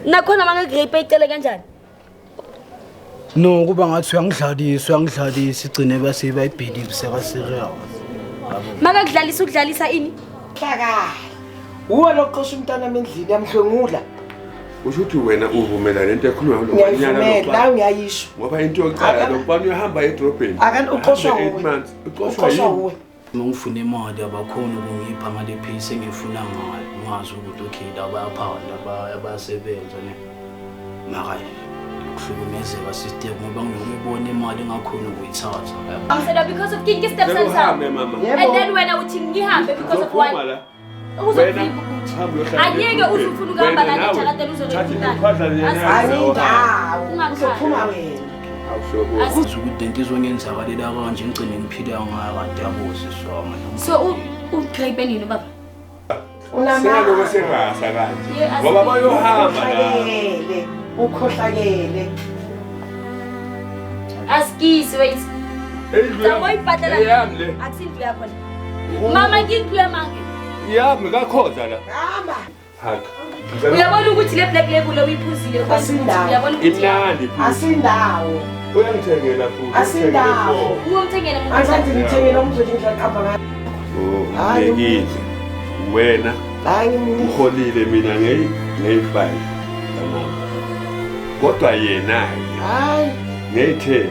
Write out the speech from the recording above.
Nakhona mangekurape icele kanjani? No, kuba ngathi uyangidlalisa, uyangidlalisa igcine base bayibelieve seka serious. Makakudlalisa ukudlalisa ini? Hlakala. Uwe loqosha umntana endlini yamhlwengula. Usho ukuthi wena uvumela lento ekhulunywa lo banyana Ngiyayivumela, nawe ngiyayisho. Ngoba into yokuqala lo mfana uyahamba edrobheni. Akani uqoshwa Ahambe eight wuwe. months. Uqoshwa Uqoshwa yini? wuwe. Uma ngifuna imali abakhona ukungipha ngale phisi engifuna ngayo. Ngazi ukuthi okay la bayaphanda bayasebenza ne. Mara kuhlukumezeka sister ngoba nginokuyibona imali engakhona ukuyithatha. Ngisela because of king step son Uhambe mama. Yebo. And then wena uthi ngihambe because of Uzophuma what? la. Uzofika ukuthi. Hamba uyohlala Angeke edrobheni. uze ufune ukuhamba Wena lana nawe, ejaradeni thatha uzorepha imithwadlana umntana. yena. Ayindawo. Ungakhali. Uzophuma wena. Awuhlobo. Ngazi ukuthi lento izongenzakalela kanje ngigcine ngiphila ngayo kanti yabuziswanga. So ugrape nini baba? Singaloko serasa kanje. Yeah, Ngoba bayohamba la. Ukhohlakele. Ukhohlakele. Askisi wait. Endlu Tsa ipatela. Eyami le. Akusindlu yakho le. Mama ngindlu yamange. Yami kakhoza la. Hamba. Haka. Uyabona ukuthi le black label oyiphuzile Asindawo. uyabona ukuthi Imnandi futhi. Asindawo. Uyangithengela futhi. Asindawo. Uyomthengela muntu. Angisathi ngithengele umzothi ngihlaqamba ngayo. Oh, Hayi, ngiyekile. Wena Hayi ngimnike. uholile mina ngeyi-5 tamam. Kodwa yena Hayi. ngeyi-10.